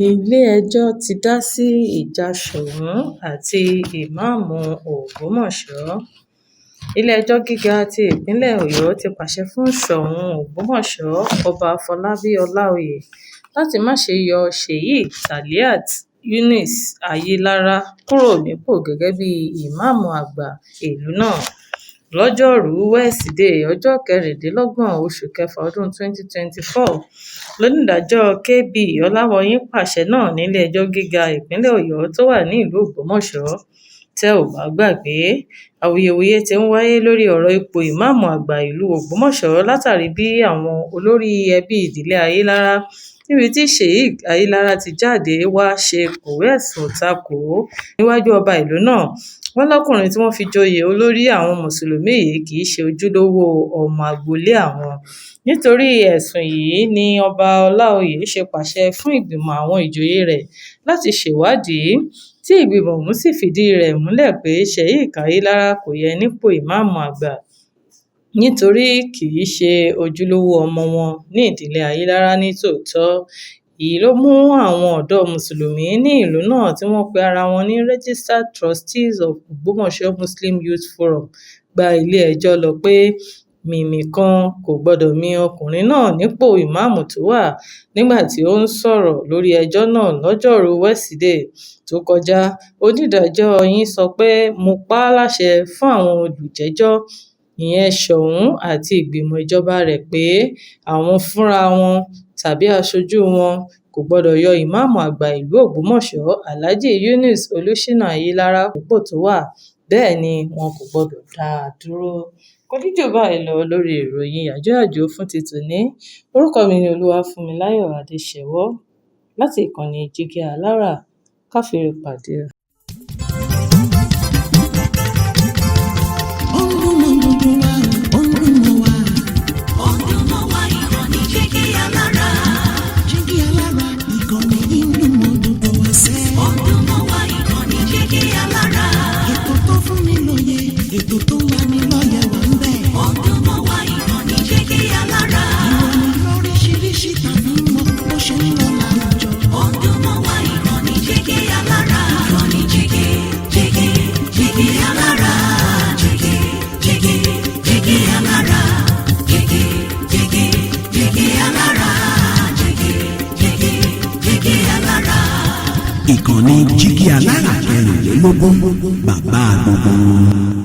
Ilé-ẹjọ́ ti dá sí ìjà Soun àti ìmáàmù Ògbómọ̀ṣọ́. Ilé-ẹjọ́ gíga ti ìpínlẹ̀ Ọ̀yọ́ ti pàṣẹ fún Soun Ògbómọ̀ṣọ́, Ọba Àfọlábí Ọláoyè, láti má ṣe yọ Sheik Taliat Yunus Ayilara kúrò nípò gẹ́gẹ́ bí ìmáàmù àgbà ìlú náà. Lọ́jọ́rùú wẹ́sídẹ̀ẹ́ ọjọ́ 26 oṣù kẹfà ọdún 2024 lónídàájọ́ kb ọ̀làwọ̀yìn pàṣẹ náà nílé-ẹjọ́ gíga ìpínlẹ̀ Ọ̀yọ́ tó wà nílùú Ògbómọ̀ṣọ́. Tẹ́ ò bá gbàgbé, awuyewuye tí ń wáyé lórí ọ̀rọ̀ ipò ìmáàmù àgbà ìlú Ògbómọ̀ṣọ́ látàrí bí àwọn olórí ẹbí ìdílé Ayilára, níbi tí Sheik Ayilara ti jáde wá ṣe kọ̀wé ẹ̀sùn ta kò ó níwájú ọba ìlú náà. Wọ́n lọ́kùnrin tí wọ́n fi joyè olórí àwọn mùsùlùmí yìí kì í ṣe ojúlówó ọmọ agboolé àwọn. Nítorí ẹ̀sùn yìí ni Ọba Ọláoyè ṣe pàṣẹ fún ìgbìmọ̀ àwọn ìjòyè rẹ̀ láti ṣèwádìí, tí ìgbìmọ̀ ọ̀hún sì fìdí rẹ̀ múlẹ̀ pé Sheik Ayilara kò yẹ nípò ìmáàmù àgbà nítorí kì í ṣe ojúlówó ọmọ wọn ní ìdílé Ayilara ní tòótọ́. Èyí ló mú àwọn ọ̀dọ́ mùsùlùmí ní ìlú náà tí wọ́n pe ara wọn ní Registered Trustees of Ògbómọ̀ṣọ́ Muslim Youth Forum gba ilé-ẹjọ́ lọ pé mímí kan kò gbọdọ̀ mi ọkùnrin náà nípò ìmáàmù tó wà. Nígbà tí ó ń sọ̀rọ̀ lórí ẹjọ́ náà lọ́jọ́rùú wẹ́sídẹ̀ẹ́ tó kọjá, onídàájọ́ Oyin sọ pé, "Mo pa á láṣẹ fún àwọn olùjẹ́jọ́, ìyẹn Soun àti ìgbìmọ̀ ìjọba rẹ̀ pé àwọn fúnra wọn tàbí aṣojú wọn kò gbọdọ̀ yọ ìmáàmù àgbà ìlú Ògbómọ̀ṣọ́ Alhaji Yunus Olùṣínà Ayilara nípò tó wà, bẹ́ẹ̀ ni wọn kò gbọdọ̀ dá a dúró." Kò ní jù báyìí lọ lórí ìròyìn yàjóyàjó fún ti tòní. Orúkọ mi ni Olúwafúnmiláyọ̀ Adéṣẹwọ̀ láti ìkànnì Jígí Alára. Ká fire pàdé. Ó ń dún mọ́ gbogbo wa, ó ń dún mọ́ wa. Ó ń dún mọ́ wa, ìkànnì Jígí Alára. Jígí Alára, ìkànnì yìí ń dún mọ́ gbogbo wa sẹ́. Ó ń dún mọ́ wa, ìkànnì Jígí Alára. Ètò tó fún ni lóye, ètò tó ń lani lọ́yẹ̀ wà ń bẹ̀. Ó ń dún mọ́ wa, ìkànnì Jígí Alára. Ìròyìn lóríṣiríṣi tàbí mọ́ bó ṣe ń lọ láwùjọ. Ó ń dún mọ́ wa, ìkànnì Jígí Alára. Ìkànnì Jígí, Jígí, Jígí Alára. Jígí, Jígí, Jígí Alára. Jígí, Jígí, Jígí Alára. Jígí, Jígí, Jígí Alára. Ìkànnì Jígí Alára 24, bàbá gbogbo wọn.